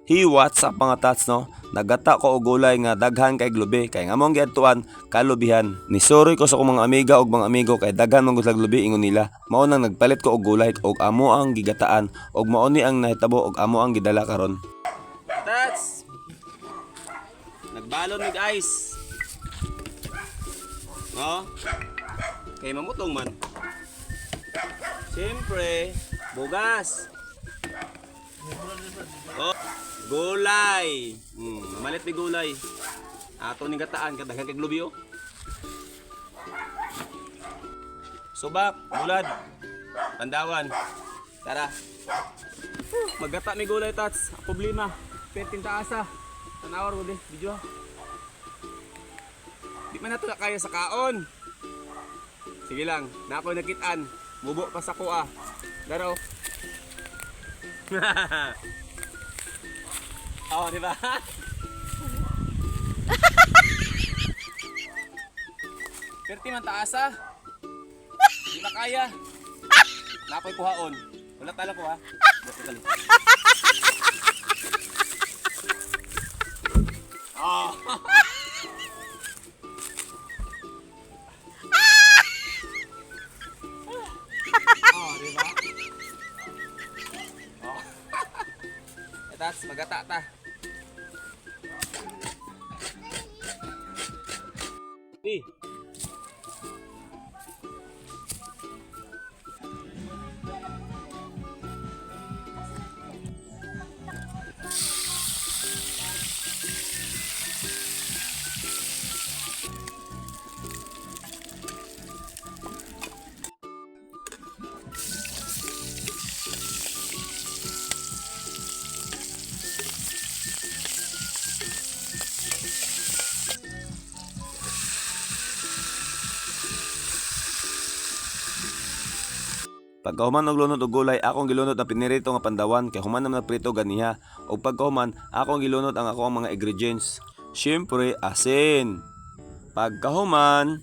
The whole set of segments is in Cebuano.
Hey, what's up, mga tats, no? Nagata ko og gulay nga daghan kay lubi kay nga among giadtuan kalubihan. Nisuroy ko sa akong mga amiga og mga amigo kay daghan man gud lubi ingon nila. Mao nang nagpalit ko og gulay og amo ang gigataan og mao ni ang nahitabo og amo ang gidala karon. Tats! Nagbalon mig ice. No? Kay mamutong man. Siyempre, bugas. Oh, gulay. Malit ni gulay. Ato ni gataan kadaghan kay glubi oh. Subak, bulad. Pandawan. Tara. Magata mi gulay, tats. Ang problema. Perting taasa. Tanawar mo di, video. Di man nato na kaya sa kaon. Sige lang, na ako nakitaan. Mubo pa sa kuha. Daro. Oh, di ba? Perti man taasa. Di na kaya. Napoy kuhaon. Wala tala ko ha. Buti tali. Oh. Oh, di ba? Oh. Etas, magata ta. Ni. Pagkahuman og lunod og gulay, akong gilunod ang pinirito nga pandawan kay human naman nagprito ganiha. Ug pagkahuman, akong gilunod ang ako ang mga ingredients. Siyempre, asin. Pagkahuman,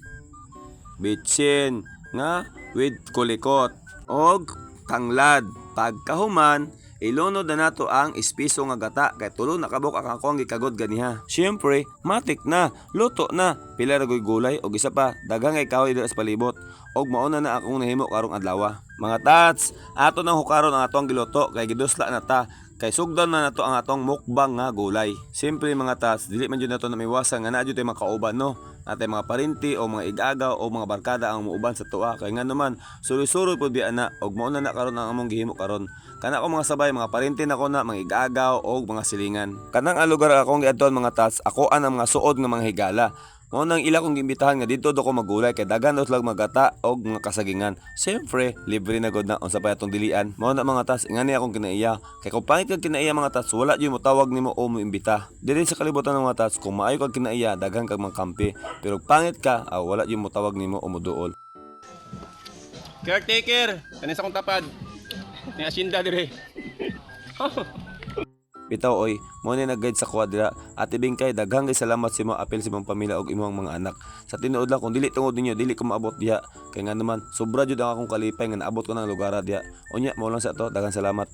bitsin nga with kulikot og tanglad. Pagkahuman, ilunod na nato ang espiso nga gata kay tulo na kabuk ang akong gikagod ganiha. Siyempre, matik na, luto na. Pila ra goy gulay og isa pa, daghang kay kahoy dira sa palibot og mauna na akong nahimo karong adlaw. Mga tats, ato nang hukaron ang atong giluto kay gidusla na ta kay sugdan na nato ang atong mukbang nga gulay. Siyempre, mga tats, dili man jud nato na maiwasan nga naa jud tay mga kauban, no. Natay mga parinti o mga igagaw o mga barkada ang muuban sa tuwa kay nga naman suroy-suroy pud biya na og mao na na karon ang among gihimo karon. Kana ko mga sabay mga parinti nako na mga igagaw o mga silingan. Kanang ang lugar akong giadtuan, mga tats, ako ang mga suod nga mga higala. Mao nang ila kong giimbitahan nga didto do ko magulay kay daghan daw silag magata og mga kasagingan. Siyempre, libre na gud na, unsa pa atong dilian. Mao na, mga tas, ingani akong kinaiya. Kay kung pangit kag kinaiya, mga tats, wala jud mo tawag nimo o mo imbita. Diri sa kalibutan ng mga tats, kung maayo kag kinaiya, daghan kag mangkampi. Pero kung pangit ka, ah, wala jud mo tawag nimo o moduol. Caretaker, kanin sa akong tapad. Ni asinda dire. Bitaw oy, mo ni nag-guide sa kuadra. Ate Bingkay, daghang kay salamat sa imong apel sa imong pamilya ug imong mga anak. Sa tinuod lang, kung dili tungod ninyo, dili ko maabot diha. Kay nga naman, sobra jud ang akong kalipay nga naabot ko ng lugar diha. Unya, mao lang sa to, daghang salamat.